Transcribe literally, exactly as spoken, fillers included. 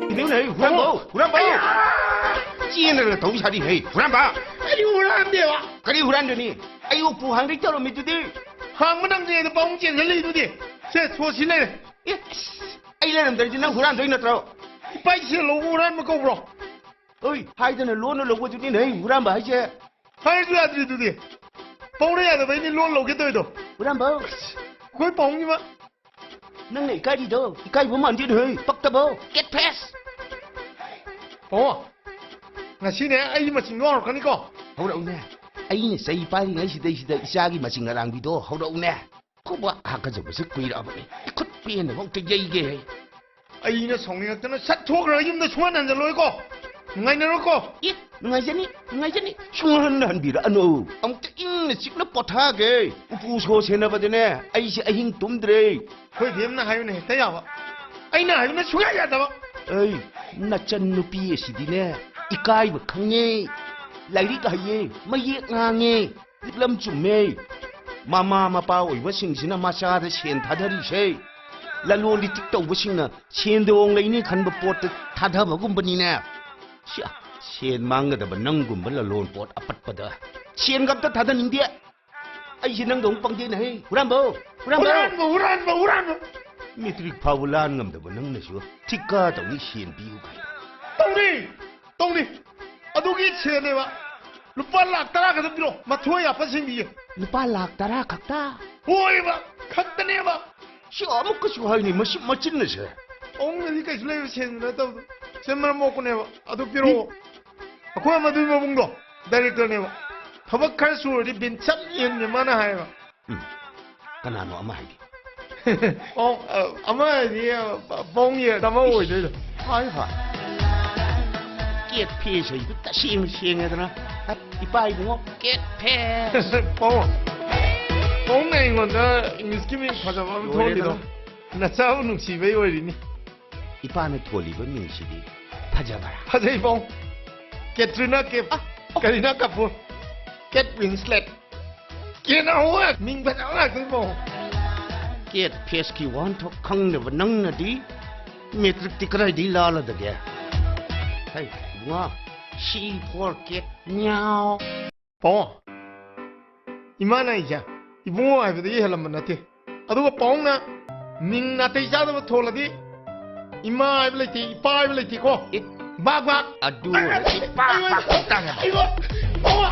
ꯀꯩꯗꯧꯅꯣ ꯍꯩ? ꯍꯨꯔꯥꯟꯕ! ꯍꯨꯔꯥꯟꯕ! ꯆꯦꯟꯗꯅ ꯇꯧ ꯁꯥꯔꯤ ꯍꯩ? ꯍꯨꯔꯥꯟꯕ! ꯑꯩ ꯍꯨꯔꯥꯟꯗꯦꯕ꯫ ꯀꯔꯤ ꯍꯨꯔꯥꯟꯗꯣꯏꯅꯤ? ꯑꯩ ꯎꯄꯨ ꯍꯥꯡꯗꯩ ꯇꯧꯔꯝꯃꯤꯗꯨꯗꯤ꯫ ꯍꯥꯡꯕ ꯅꯪꯗꯦꯅ ꯄꯥꯎꯡ ꯆꯦꯟꯁꯤꯜꯂꯛꯏꯗꯨꯗꯤ꯫ ꯁꯦ, ꯁꯣ ꯁꯤ ꯂꯩꯔꯦ꯫ ꯑꯦ, ꯑꯁ, ꯑꯩ ꯂꯩꯔꯝꯗ꯭ꯔꯗꯤ ꯅꯪ ꯍꯨꯔꯥꯟꯗꯣꯏ ꯅꯠꯇ꯭ꯔꯣ? ꯏꯄꯥ ꯏꯆꯦ ꯂꯧꯕ ꯍꯨꯔꯥꯟꯕ ꯀꯧꯕ꯭ꯔꯣ? ꯍꯣꯏ, ꯍꯥꯏꯗꯅ ꯂꯣꯟꯅ ꯂꯧꯕꯗꯨꯅꯤ ꯍꯩ ꯍꯨꯔꯥꯟꯕ ꯍꯥꯏꯁꯦ꯫ ꯍꯥꯏꯔꯁꯨ ꯌꯥꯗ꯭ꯔꯤꯗꯨꯗꯤ꯫ ꯄꯥꯎꯅ ꯌꯥꯗꯕꯩꯅꯤ ꯂꯣꯟ ꯂꯧꯒꯦ ꯇꯧꯔꯤꯗꯣ꯫ ꯍꯨꯔꯥꯟꯕ꯫ ꯑꯩꯈꯣꯏ ꯄꯥꯎꯅꯤꯕ꯫ ꯅꯪꯅ ꯏꯀꯥꯏꯔꯤꯗꯣ ꯏꯀꯥꯏꯕ ꯃꯥꯟꯗꯦꯅꯦ ꯍꯩ, ꯄꯛꯇꯕ꯫ Cat face! ꯑꯣ, ꯉꯁꯤꯅꯦ ꯑꯩꯒꯤ ꯃꯆꯤꯟꯗꯣ ꯍꯧꯔꯛꯀꯅꯤꯀꯣ꯫ ꯍꯧꯔꯛꯎꯅꯦ꯫ ꯑꯩꯅ ꯆꯩ ꯄꯥꯏꯔꯤꯉꯩ ꯁꯤꯗꯩꯁꯤꯗ ꯏꯆꯥꯒꯤ ꯃꯆꯤꯡ ꯑꯔꯥꯡꯕꯤꯗꯣ ꯍꯧꯔꯛꯎꯅꯦ꯫ ꯈꯨꯕꯥꯛ ꯍꯥꯀꯠꯆꯕꯁꯦ ꯀꯨꯏꯔꯛꯑꯕꯅꯤ꯫ ꯏꯈꯨꯠ ꯄꯦꯟꯅꯕ ꯑꯝꯇ ꯌꯩꯒꯦ꯫ ꯑꯩꯅ ꯁꯥꯎꯅꯤꯡꯉꯛꯇꯅ ꯁꯠ ꯊꯣꯛꯈ꯭ꯔꯒ ꯌꯨꯝꯗ ꯁꯨꯡꯍꯟ ꯍꯟꯖꯜꯂꯣꯏꯀꯣ꯫ ꯅꯨꯡꯉꯥꯏꯅꯔꯣꯀꯣ꯫ ꯑꯦ, ꯅꯨꯡꯉꯥꯏꯖꯅꯤ, ꯅꯨꯡꯉꯥꯏꯖꯅꯤ꯫ ꯁꯨꯡꯍꯟ ꯍꯟꯕꯤꯔꯛꯑꯅꯨ꯫ ꯑꯃꯨꯛꯇ ꯏꯪꯅ ꯆꯤꯛꯅ ꯄꯣꯊꯥꯒꯦ꯫ ꯎꯄꯨ ꯁꯣ ꯁꯦꯟꯅꯕꯗꯅꯦ ꯑꯩꯁꯦ ꯑꯍꯤꯡ ꯇꯨꯝꯗ꯭ꯔꯦ꯫ ꯑꯩꯈꯣꯏ ꯕꯦꯝꯅ ꯍꯥꯏꯕꯅ ꯍꯦꯛꯇ ꯌꯥꯕ, ꯑꯩꯅ ꯍꯥꯏꯕꯅ ꯁꯨꯡꯌꯥ ꯌꯥꯗꯕ꯫ ꯑꯩ, ꯅꯆꯟ ꯅꯨꯄꯤ ꯑꯁꯤꯗꯤꯅꯦ ꯏꯀꯥꯏꯕ ꯈꯪꯉꯦ, ꯂꯥꯏꯔꯤꯛ ꯍꯩꯌꯦ, ꯃꯌꯦꯛ ꯉꯥꯡꯉꯦ, ꯂꯤꯛꯂꯝ ꯆꯨꯝꯃꯦ꯫ ꯃꯃꯥ ꯃꯄꯥ ꯑꯣꯏꯕꯁꯤꯡꯁꯤꯅ ꯃꯆꯥꯗ ꯁꯦꯟ ꯊꯥꯗꯔꯤꯁꯦ ꯂꯂꯣꯟ ꯏꯇꯤꯛ ꯇꯧꯕꯁꯤꯡꯅ ꯁꯦꯟꯗꯣꯡ ꯂꯩꯅꯤ ꯈꯟꯕ ꯄꯣꯠꯇ ꯊꯥꯗꯕꯒꯨꯝꯕꯅꯤꯅꯦ꯫ ꯁꯤꯌꯥ, ꯁꯦꯟ ꯃꯥꯡꯒꯗꯕ ꯅꯪꯒꯨꯝꯕ ꯂꯂꯣꯟ ꯄꯣꯠ ꯑꯄꯠꯄꯗ ꯁꯦꯟꯒ ꯑꯝꯇ ꯊꯥꯗꯅꯤꯡꯗꯦ꯫ ꯑꯩꯁꯦ ꯅꯪꯗꯧ ꯄꯪꯗꯦꯅꯦ ꯍꯩ꯫ ꯍꯨꯔꯥꯟꯕꯧ! ꯍꯨꯔꯥꯟꯕꯧ! ꯍꯨꯔꯥꯟꯕ, ꯍꯨꯔꯥꯟꯕ, ꯍꯨꯔꯥꯟꯕ! ꯃꯦꯇ꯭ꯔꯤꯛ ꯐꯥꯎꯕ ꯂꯥꯟ ꯉꯝꯗꯕ ꯅꯪꯅꯁꯨ ꯊꯤꯀꯥ ꯇꯧꯅꯤ ꯁꯦꯟ ꯄꯤꯌꯨ ꯀꯥꯏꯅ꯫ ꯇꯧꯅꯤ! ꯇꯧꯅꯤ! ꯑꯗꯨꯒꯤ ꯁꯦꯟꯅꯦꯕ꯫ ꯂꯨꯄꯥ ꯂꯥꯛ ꯇꯔꯥ ꯈꯛꯇ ꯄꯤꯔꯛꯑꯣ, ꯃꯊꯣꯏ ꯌꯥꯄ ꯁꯦꯡꯕꯤꯒꯦ꯫ ꯂꯨꯄꯥ ꯂꯥꯛ ꯇꯔꯥ ꯈꯛꯇ? ꯍꯣꯏꯕ, ꯈꯛꯇꯅꯦꯕ꯫ ꯁꯤ ꯑꯃꯨꯛꯀꯁꯨ ꯍꯥꯏꯅꯤ, ꯃꯁꯤ ꯃꯆꯤꯟꯅꯁꯦ꯫ ꯑꯍꯨꯝꯗꯗꯤ ꯀꯩꯁꯨ ꯂꯩꯕ ꯁꯦꯟꯁꯨ ꯅꯠꯇꯕꯗꯣ꯫ ꯁꯦꯟ ꯃꯔꯝ ꯃꯣꯛꯄꯅꯦꯕ꯫ ꯑꯗꯨ ꯄꯤꯔꯛꯑꯣ꯫ ꯑꯩꯈꯣꯏ ꯃꯗꯨꯒꯤ ꯃꯕꯨꯡꯗꯣ ꯗꯥꯏꯔꯦꯛꯇꯔꯅꯦꯕ꯫ ꯊꯕꯛ ꯈꯔ ꯁꯨꯔꯗꯤ ꯕꯤꯟ ꯆꯠ ꯌꯦꯟꯁꯦ ꯃꯥꯅ ꯍꯥꯏꯌꯦꯕ꯫ ꯎꯝ꯫ ꯀꯅꯥꯅꯣ ꯑꯃ ꯍꯥꯏꯒꯦ? ꯑꯣ, ꯑ, ꯑꯃ ꯍꯥꯏꯗꯤ, ꯑ, ꯄꯥꯎꯡ ꯌꯦꯟ ꯑꯃ ꯑꯣꯏꯗꯣꯏꯗꯣ꯫ ꯍꯣꯏ, ꯍꯣꯏ꯫ Cat face ꯍꯥꯏꯗꯨ ꯇꯁꯦꯡꯅ ꯁꯦꯡꯉꯦꯗꯅ꯫ ꯏꯄꯥ ꯏꯕꯨꯡꯉꯣ, cat face꯫ ꯄꯥꯎꯡ, ꯄꯥꯎꯡꯅ ꯑꯩꯉꯣꯟꯗ ꯏꯪꯂꯤꯁꯀꯤ ꯃꯤꯡ ꯐꯖꯕ ꯑꯃ ꯂꯣꯏꯔꯦꯗꯅ꯫ ꯊꯣꯜꯂꯤꯗꯣ ꯅꯆꯥꯕꯨ ꯅꯨꯡꯁꯤꯕꯩ ꯑꯣꯏꯔꯤꯅꯤ꯫ ꯏꯄꯥꯅ ꯊꯣꯜꯂꯤꯕ ꯃꯤꯡꯁꯤꯗꯤ ꯐꯖꯕ꯭ꯔꯥ? ꯐꯖꯩ ꯄꯥꯎꯡ꯫ ꯀꯦꯇ꯭ꯔꯤꯅꯥ ꯀꯦꯞ, ꯑ, ꯑ꯫ ꯀꯔꯤꯅꯥ ꯀꯄꯨꯔ, ꯀꯦꯠ ꯋꯤꯟꯁꯂꯦꯠ꯫ ꯀꯦꯠ ꯍꯥꯏꯕ ꯃꯤꯡ ꯐꯖꯕ ꯉꯥꯛꯇꯅꯤꯀꯣ꯫ ꯀꯦꯠ ꯐꯦꯁꯀꯤ ꯋꯥꯍꯟꯊꯣꯛ ꯈꯪꯗꯕ ꯅꯪꯅꯗꯤ ꯃꯦꯇ꯭ꯔꯤꯛꯇꯤ ꯀꯗꯥꯏꯗꯒꯤ ꯂꯥꯜꯂꯗꯒꯦ? ꯍꯩ, ꯏꯕꯨꯡꯉꯣ, C for cat, ꯃꯤꯌꯥꯎ꯫ ꯄꯥꯎ, ꯏꯃꯥꯅ ꯑꯩꯁꯦ ꯏꯕꯨꯡꯉꯣ ꯍꯥꯏꯕꯗꯒꯤ ꯍꯦꯜꯂꯝꯕ ꯅꯠꯇꯦ꯫ ꯑꯗꯨꯒ ꯄꯥꯎꯅ ꯃꯤꯡ ꯅꯥꯇꯩ ꯆꯥꯗꯕ ꯊꯣꯜꯂꯗꯤ ꯏꯃꯥ ꯍꯥꯏꯕ ꯂꯩꯇꯦ, ꯏꯄꯥ ꯍꯥꯏꯕ ꯂꯩꯇꯦꯀꯣ꯫ ꯏ- ꯕꯥꯛ ꯕꯥꯛ꯫ ꯑꯗꯨ ꯑꯣꯏꯔꯗꯤ ꯄꯥꯛ ꯄꯥꯛ ꯇꯥꯡꯉꯦ꯫ ꯑꯩꯉꯣꯟ-, ꯏꯕꯨꯡꯉꯣ,